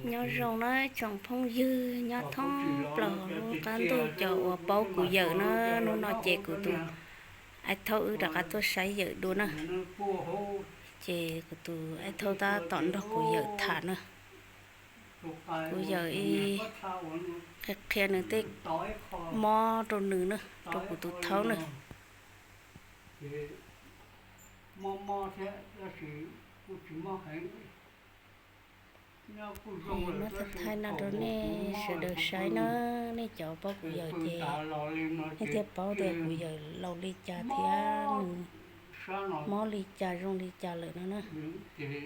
Nyob zoo na tsoom phooj ywg nyob thoob plaws lub qab ntuj cov uas paub kuv yawm na, hnub no ces kuv tus Aib Thaub wb rov qab tuaj saib yawm dua na. Ces kuv tus Aib Thaub tab tom nrog kuv yawm tham na. Kuv yawm ib qhia qhia nws tej mob rau nws na, rau kuv tus Thaub na. Muab thaij thaij no rau nej sawv daws saib na, nej cov paub kuv yawm ces nej thiaj paub tias kuv yawm laus li cas thiab nws mob li cas zoo li cas lawm no na.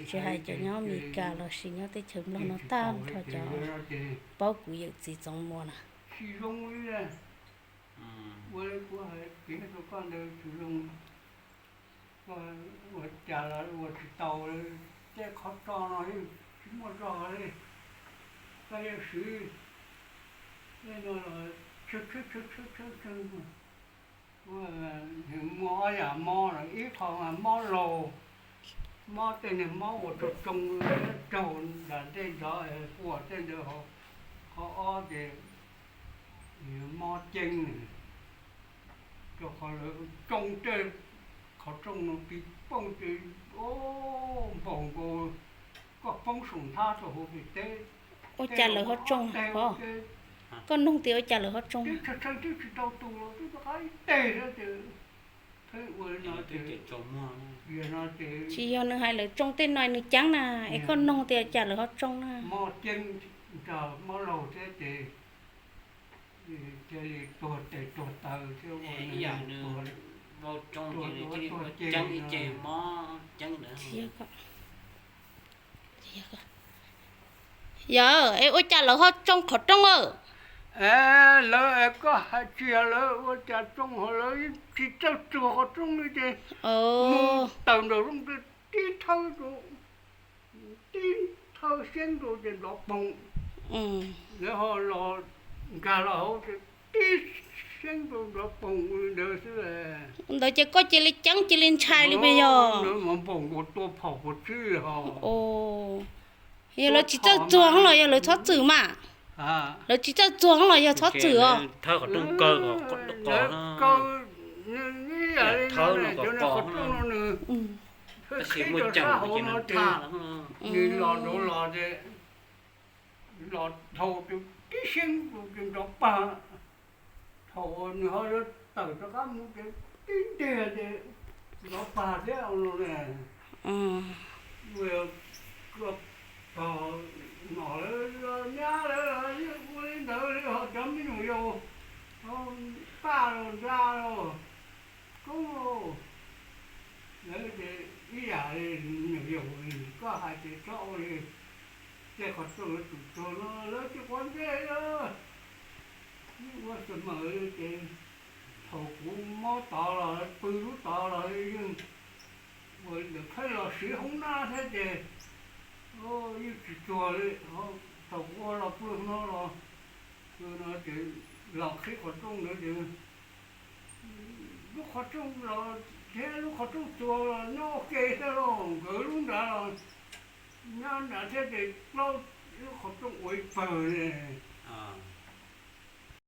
Tsis hais cov nyob Amelikas los sis nyob teb chaws Nplog no tag nrho cov paub kuv yawm txiv Txoov Muas na. Ua li kuv hais piav rau koj ntawd tsis zoo, ua cas los ua tsis tau li, tej qhov tso no yeej tsis muaj zog li. Koj yeej siv tej no los tshawb tshawb tshawb tshawb tshawb, muaj ob yam mob los ib qho mas mob laus, mob tej niag mob ua tsoo tsoo, raug nram ntej nrov, ua tej ntawd. Qhov ob ces mob ceeb, rau qhov lawv tsoo tej qhov rooj no pis pooj ces npaum nkaus koj poob saum nthab rau hauv pem teb. Ua cas lawv ho tsoo? Koj nug tias ua cas lawv ho tsoo? Tshee twb tsis tau tu los twb rov qab ib teg xwb ces, tsis yog nws hais lawv tsoo tej no nws ceeb na, es koj nug tias cas lawv ho tsoo na. Mob ceeb, mob laus thiab ces cia li tuag tes tuag taw thiab ua ib yam nws vau tsoo ces nws cia li ua ceeb ib ce mob ceeb ntawd. Yog es ua cas lawv ho tsoo qhov rooj a? Lawv es koj hais tsis yog lawv ua cas tsoo ho lawv tsis txawj txuag qhov rooj li ces mus tawm nram rooj tib thawb rau, tib thawb xeeb rau ces nrov poog. Lawv ho los nkag los hauv ces tib xeeb rau nrov poog li ntawd xwb. Ntawd ces koj cia li ceeb cia li ntshai li puas yog? Npaum nkaus tua phom puas tsib ho. Yog lawv tsis txawj txuag los yog lawv txhob txwm mas? Lawv tsis txawj txuag los yog txhob txwm os? Thawb qhov rooj kaw, qhov rooj no nws, tab sis muaj ceem ces nws thaj, nws los nraud los ces los dhau tib xeeb rau ces nrov pag. Thaum uas nws ho yuav tawm rov qab mus ces tib ntiag ces nrov pag thiab no ne. Ua pog nom lawv nyab lawv los yeej ua li ntawd li, ho cov me nyuam yaus paj los ntsa los koob los, lawv ces ib yam li me nyuam yaus, koj hais ces txhob ua li. Tej qhov rooj lawv tsum txuag no lawv tsis quav ntsej, yeej ua xwm mawm li ces thaum kuv mob tod los pw lub tod los yeej ua li ntawd, pheej los siv hoob nab thiab ces yeej tsis txuag li. Thaum kuv ua los pw no los, pw no ces los qhib qhov rooj ntawd ces lub qhov rooj los thiab lub qhov rooj txuas los nyob ua ke thiab los nkawd lub nrad los nyob nrad thiab ces plaub lub qhov rooj ua ib pawg li.